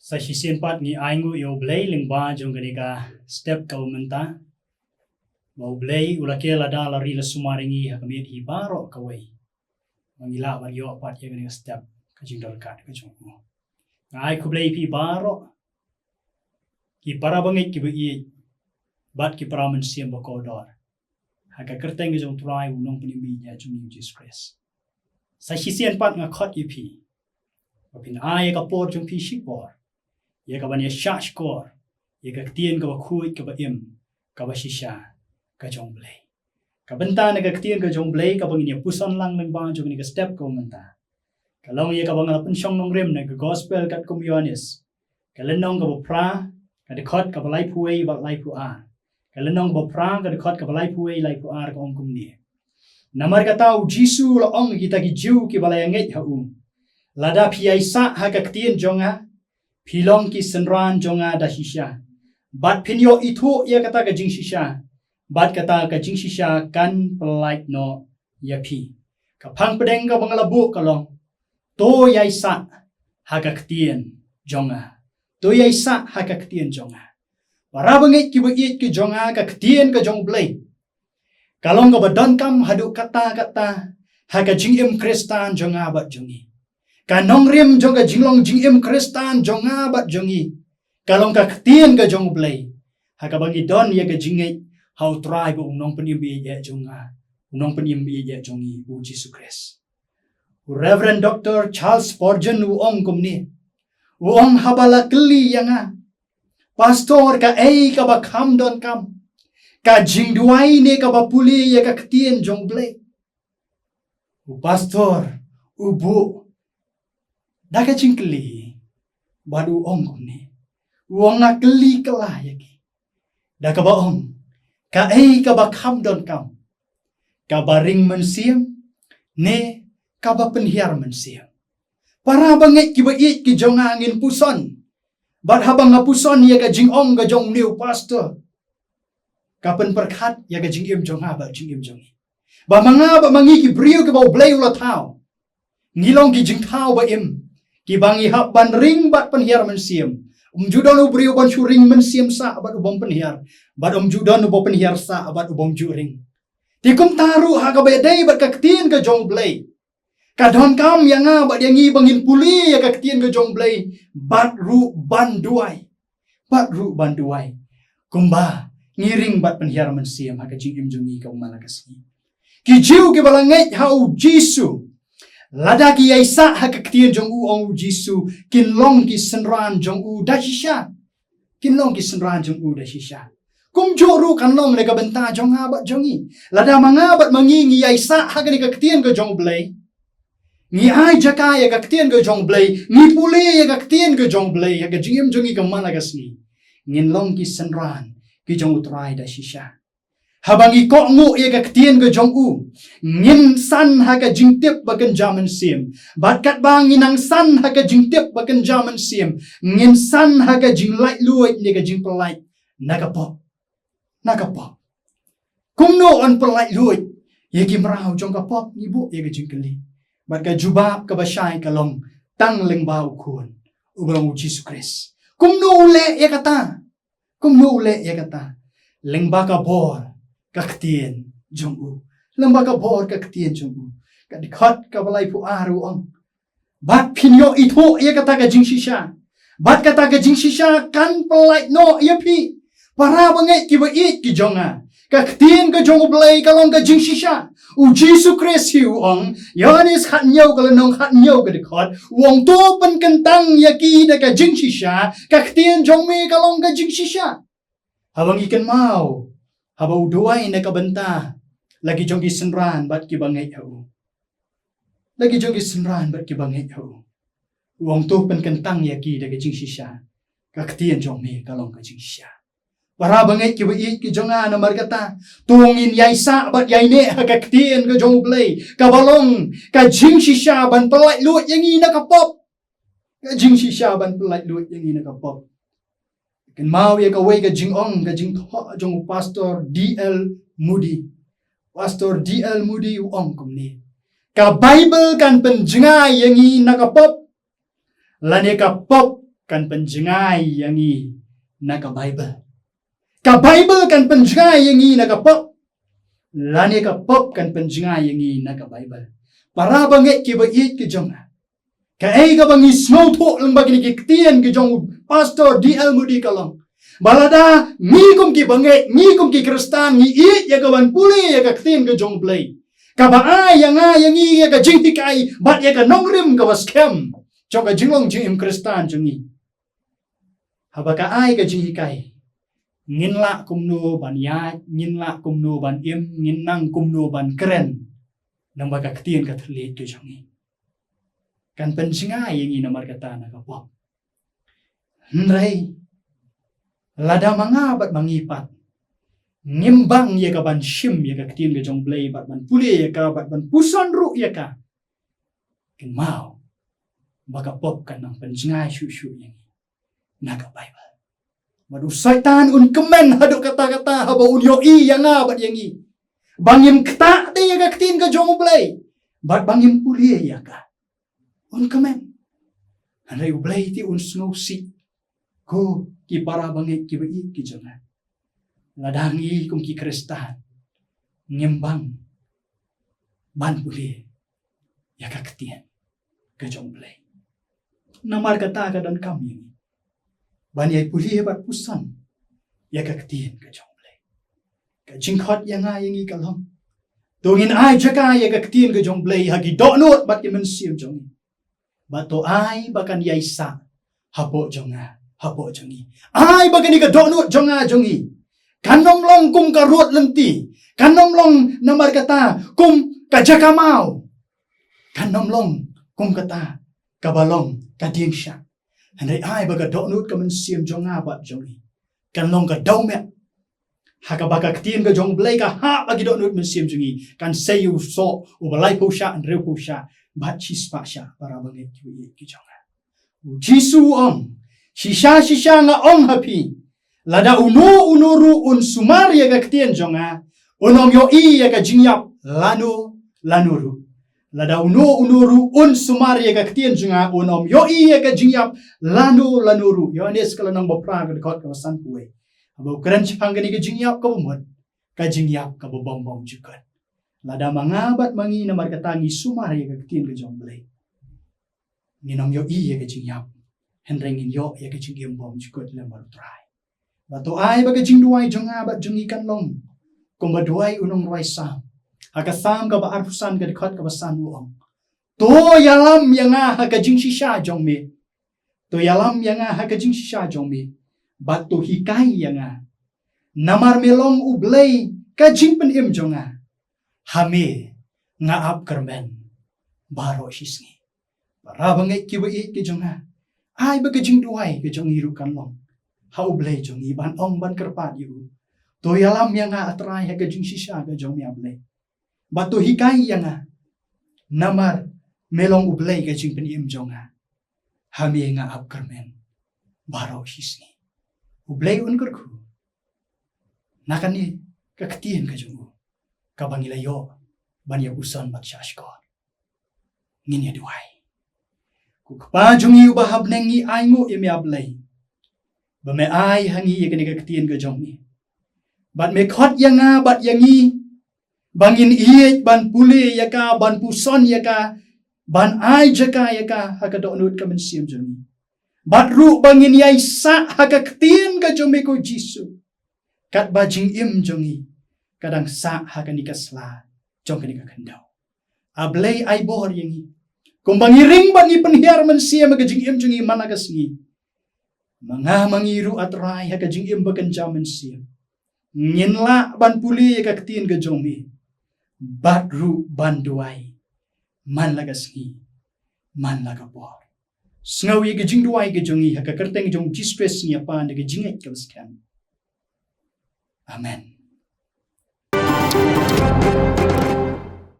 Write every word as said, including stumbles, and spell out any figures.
Sa shisien pat ngi ai nguh ïa U Blei lyngba jong kane ka step ka mynta. Ba U Blei u la ker lada la ri la sumar ïa ngi ha ka miet hi baroh kawei. Ba ngi lah ban ïoh pat ïa kane ka step ka jingdon kat ka jong u. Nga ai khublei ïa phi baroh, ki para bangeit kiba ïeit bad ki para mynsiem ba kordor ha ka kyrteng ka jong U Trai, U Nongpynim ïa jong ngi U Jisu Khrist. Sa shisien pat nga khot ïa phi ba phin ai ïa ka por jong phi shipor ïa ka ban ïa shah shkor ïa ka ktien kaba khuid kaba im kaba shisha ka jong U Blei. Ka bynta na ka ktien ka jong U Blei kaba ngin ïa puson lang lyngba jong kane ka step ka mynta ka long ïa kaba nga la pynshong nongrim na ka gospel katkum u Ïoannis, ka lynnong kaba phra, ka dkhot kaba laiphew wei bad laiphew ar. Ka lynnong kaba phra, ka dkhot kaba laiphew wei, laiphew ar, ka ong kumne: Namar kata U Jisu u la ong ïa kita ki Jiw kiba la ïa ngeit ha u: Lada phi ïai sah ha ka ktien jong nga, phi long ki synran jong nga da shisha, bad phin ïoh ithuh ïa kata ka jingshisha, bad kata ka jingshisha kan pyllait noh ïa phi. Ka phang pdeng kaba nga la buh ka long: To ïai sah ha ka ktien jong nga. To ïai sah ha ka ktien jong nga. Para bangeit kiba ïeit ki jong nga, ka ktien ka jong U Blei ka long kaba donkam haduh katta katta ha ka jingim Khristan jong nga bad jong ngi. Ka nongrim jong ka jinglong jingim Khristan jong nga bad jong ngi ka long ka ktien ka jong U Blei, ha kaba ngi don ïa ka jingngeit ha U Trai bad U Nongpynim ïa jong nga, U Nongpynim ïa jong ngi U Jisu Khrist. U Reverend Doctor Charles Spurgeon u ong kumne. U ong haba la kylli ïa nga: Pastor, kaei kaba kham donkam, ka jingduwai ne kaba pule ïa ka ktien jong U Blei? U pastor u buh da ka jingkylli bad u ong kumne. U ong, nga kylli kylla ïa ki da kaba ong, kaei kaba kham donkam, kaba ring mynsiem ne kaba pynhiar mynsiem? Para bangeit kiba ïeit ki jong nga, ngin puson. Bad haba nga puson ïa ka jingong ka jong une u pastor, ka pynpyrkhat ïa ka jingim jong nga bad jingim jong ngi. Ba ma nga bad ma ngi ki briew kiba U Blei u la thaw, ngi long ki jingthaw ba im, kiba ngi hap ban ring bad pynhiar mynsiem. Um ju don u briew ban shu ring mynsiem sah bad u bym pynhiar, bad um ju don u ba pynhiar sah bad u bym ju ring. Te kumta ruh ha kaba ïadei bad ka ktien ka jong U Blei, ka donkam ïa nga bad ïa ngi ba ngin pule ïa ka ktien ka jong U Blei bad ruh ban duwai. Bad ruh ban duwai kumba ngi ring bad pynhiar mynsiem ha ka jingim jong ngi ka man la ka sngi. Ki Jiw kiba la ngeit ha U Jisu, lada ki ïai sah ha ka ktien jong u, ong U Jisu, kin long ki synran jong u da shisha. Kin long ki synran jong u da shisha. Kumjuh ruh kan long na ka bynta jong nga bad jong ngi. Lada ma nga bad ma ngi ngi ïai sah ha kane ka ktien ka jong U Blei, ngi ai jaka ïa ka ktien ka jong U Blei, ngi pule ïa ka ktien ka jong U Blei ha ka jingim jong ngi ka man la ka sngi, ngin long ki synran ki jong U Trai da shisha. Haba ngi kohnguh ïa ka ktien ka jong u, ngin san ha ka jingtip ba kynja mynsiem. Bad katba ngi nang san ha ka jingtip ba kynja mynsiem, ngin san ha ka jinglaitluid ne ka jingpyllait na ka pop. Na ka pop. Kumno yn pyllait luid ïa ki mraw jong ka pop? Ngi buh ïa ka jingkylli. Bad ka jubab kaba shai ka long tang lyngba U Khun, uba long U Jisu Khrist. Kumno u leh ïa kata? Kumno u leh ïa kata? Lyngba ka bor ka ktien jong u. Lyngba ka bor ka ktien jong u. Ka dkhot kaba laiphew ar u ong, bad phin ïoh ithuh ïa kata ka jingshisha, bad kata ka jingshisha kan pyllait noh ïa phi. Para bangeit kiba ïeit ki jong nga, ka ktien ka jong U Blei ka long ka jingshisha. U Jisu Khrist hi u ong, Ïoannis khathynñiew ka lynnong khathynñiew ka dkhot, u ong, to pynkyntang ïa ki da ka jingshisha, ka ktien jong me ka long ka jingshisha. Haba ngi kynmaw, haba u duwai na ka bynta la ki jong ki synran bad kiba ngeit ha u, la ki jong ki synran bad kiba ngeit ha u, u ong, to pynkyntang ïa ki da ka jingshisha, ka ktien jong me ka long ka jingshisha. Para bangeit kiba ïeit ki jong nga, namar kata to ngin ïai sah bad ïai neh ha ka ktien ka jong U Blei, kaba long ka jingshisha ban pyllait luid ïa ngi na ka pop. Ka jingshisha ban pyllait luid ïa ngi na ka pop. Kynmaw ïa kawei ka jingong, ka jingthoh jong u Pastor D L Moody. Pastor D L Moody u ong kumne, ka Baibl kan pynjngai ïa ngi na ka pop, lane ka pop kan pynjngai ïa ngi na ka Baibl. Ka Baibl kan pynjngai ïa ngi na ka pop. Lane ka pop kan pynjngai ïa ngi na ka Baibl. Para bangeit kiba ïeit ki jong nga, kaei kaba ngi sngewthuh lyngba kine ki ktien ki jong u Pastor D L Moody ka long ba lada ngi kum ki bangeit, ngi kum ki Khristan ngi ïeit ïa ka ban pule ïa ka ktien ka jong u Blei, kaba ai ïa nga ïa ngi ïa ka jinghikai bad ïa ka nongrim kaba skhem jong ka jinglong jingim Khristan jong ngi. Haba ka ai ka jinghikai, ngin lah kumno ban ïaid, ngin lah kumno ban im, ngin nang kumno ban kren, namar ba ka ktien ka thylliej ka jong ngi kan pynjngai ïa ngi namar kata na ka pop. Hynrei lada ma nga bad ma ngi pat ngim bang ïa ka ban shim ïa ka ktien ka jong u Blei bad ban pule ïa ka bad ban puson ruh ïa ka, kynmaw ba ka pop kan nang pynjngai shuh shuh ïa ngi na ka Baibl. Bad u Soitan un kmen haduh katta katta haba un ïohi ïa nga bad ïa ngi ba ngim ktah te ïa ka ktien ka jong u Blei bad ba ngim pule ïa ka. Un kmen. Hynrei u Blei te un sngewsih. Ko ki para bangeit kiba ïeit ki jong nga, lada ngi kum ki Khristan ngim bang ban pule ïa ka ktien ka jong u Blei, namar kata ka donkam ïa ngi ban ïai pule bad puson ïa ka ktien ka jong u Blei. Ka jingkhot ïa nga ïa ngi ka long, to ngin ai jaka ïa ka ktien ka jong u Blei ha ki dohnud bad ki mynsiem jong ngi. Bad to ai ba kan ïai sah hapoh jong nga, hapoh jong ngi. Ai ba kane ka dohnud jong nga jong ngi kan ym long kum ka rud lynti, kan ym long namar kata kum ka jaka maw, kan ym long kum kata kaba long ka dieng shah. Hynrei ai ba ka dohnud ka mynsiem jong nga bad jong ngi kan long ka dewmet ha kaba ka ktien ka jong u Blei ka hap ha ki dohnud mynsiem jong ngi, kan sei ïa u soh uba laiphew shah, hynriewphew shah bad shispah shah, para bangeit kiba ïeit ki jong nga. U Jisu u ong, shisha shisha nga ong ha phi, lada uno uno ruh un sumar ïa ka ktien jong nga, un ym ïohi ïa ka jingïap lano lano ruh. Lada uno uno ruh un sumar ïa ka ktien jong nga, un ym ïohi ïa ka jingïap lano lano ruh. Ïohannes ka lynnong ba phra ka dkhot kaba sanphew wei. Haba u kren shaphang kane ka jingïap kaba mut, ka jingïap kaba bym bymjukut. Lada ma nga bad ma ngi namar kata ngi sumar ïa ka ktien ka jong u Blei, ngin ym ïohi ïa ka jingïap, hynrei ngin ïoh ïa ka jingim bymjukut lem bad u Trai. Bad to ai ba ka jingduwai jong nga bad jong ngi kan long kumba duwai u nongrwai Salm. Ha ka Salm kaba arphew san ka dkhot kaba san u ong, to ïalam ïa nga ha ka jingshisha jong me. To ïalam ïa nga ha ka jingshisha jong me, bad to hikai ïa nga. Namar me long u Blei ka jingpynim jong nga, ha me nga ap kyrmen baroh shisngi. Para bangeit kiba ïeit ki jong nga, ai ba ka jingduwai ka jong ngi ruh kan long ha u Blei jong ngi, ban ong ban kyrpad ïa u, to ïalam ïa nga, A Trai, ha ka jingshisha ka jong me, A Blei. Bad to hikai ïa nga. Namar me long u Blei ka jingpynim jong nga, ha me nga ap kyrmen baroh shisngi. U Blei un kyrkhu na kane ka ktien ka jong u kaba ngi la ïoh ban ïa puson bad shah shkor. Ngin ïa duwai. Ko Kpa jong ngi uba ha bneng, ngi ainguh ïa me, A Blei, ba me ai ha ngi ïa kane ka ktien ka jong me, bad me khot ïa nga bad ïa ngi ba ngin ïeit ban pule ïa ka, ban puson ïa ka, ban ai jaka ïa ka ha ka dohnud ka mynsiem jong ngi. Bad ruh ba ngin ïai sah ha ka ktien ka jong me, ko Jisu, katba jingim jong ngi ka dang sah ha kane ka sla jong kane ka khyndew. A Blei, ai bor ïa ngi. Kumba ngi ring bad ngi pynhiar mynsiem ha ka jingim jong ngi man la ka sngi, ma nga ma ngi ruh, A Trai, ha ka jingim ba kynja mynsiem, ngin lah ban pule ïa ka ktien ka jong me, bad ruh ban duwai man la ka sngi, man la ka por. Sngew ïa ka jingduwai ka jong ngi ha ka kyrteng jong Jisu Khrist, ngi ïa pan da ka jingngeit kaba skhem. Amen.